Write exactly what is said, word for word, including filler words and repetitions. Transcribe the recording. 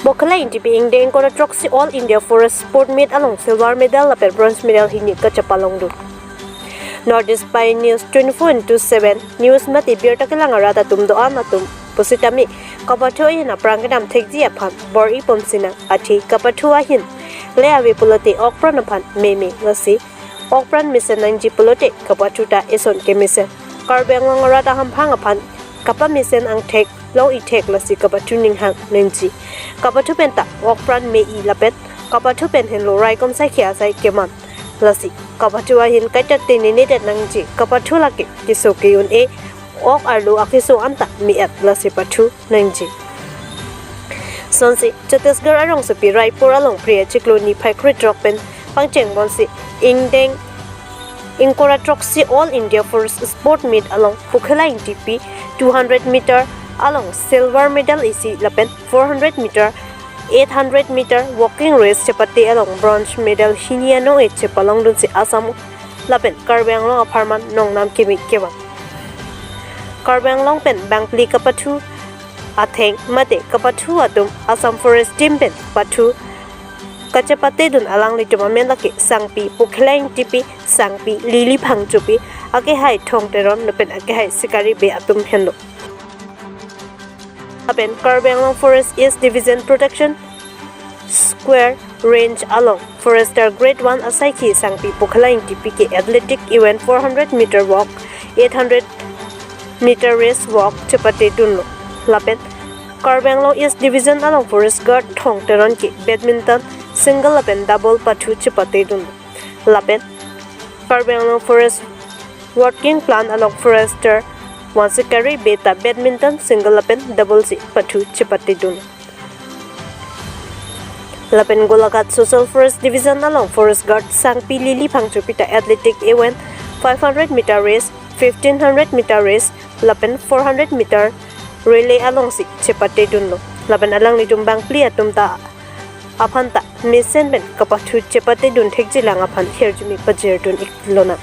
Pokhala Ingtipi ingdeng ingkoi ra throksi All India Forest Sport Meet along silver medal lapen bronze medal hini kachepalongdun. North East Pei News twenty-four into seven News mate birta kelang arat atum do-an atum pusitame kapathu ahin aphrang kedam thekji aphan bor-i pon sinang, athe kapathu ahin le ave pulote okpran aphan meme lasi okpran mesen nangji pulote kapathu ta eson kemesen. Karbi Anglong arat ahamphang aphan kapamesen angthek long-ithek lasi kapathu ninghang nangji. Kapathu penta okpran me-i lapen kapathu pen henlo raikom saikhi asai keman. Lasi kapathu ahin kaita tene nedet nangji. Kapathu lake keso ke-un-e, ok arlo akeso anta me-et lasi pathu nangji. Sonsi Chhattisgarh arongsopi Raipur along Phre achiklo niphai krethrok pen pangcheng ponsi ingdeng ingkoi ra throksi All India Forest Sport Meet along Pokhala Ingtipi two hundred meter along silver medal isi lapen four hundred meter, eight hundred meter walking race chepate along bronze medal hini ano-e chepalongdunsi Assam lapen Karbi Anglong apharman nongnam kimi kevang. Karbi Anglong pen bangphli kapathu atheng mate kapathu atum Assam Forest Team pen pathu kachepatedun alanglitum amen lake Sangpi Pokhala Ingtipi, Sangpi Lily Phangchopi, akehai Thong Teron lapen akehai Sikari Bey atum henlo. Lapen Karbi Anglong Forest East Division Protection Square Range along Forester Grade one asaikhi Sangpi Pokhala Ingtipi ke athletic event four hundred meter walk, eight hundred meter race walk chepatedunlo. Lapen Karbi Anglong East Division along Forest Guard Thong Teron ke badminton single lapen double pathu chepatedunlo. Lapen Karbi Anglong Forest Working Plan along Forester Sikari Bey ta badminton single lapen double si pathu chepatedun. Lapen Golaghat Social Forest Division along Forest Guard Sangpi Lily Phangchopi ta athletic event five hundred meter race, fifteen hundred meter race lapen four hundred meter relay alongsi chepatedunlo. Lapen alanglitum bangphli atum ta aphan ta mesen pen kapathu chepatedun thekjilang aphan hirjume pajirdun-ik lonang.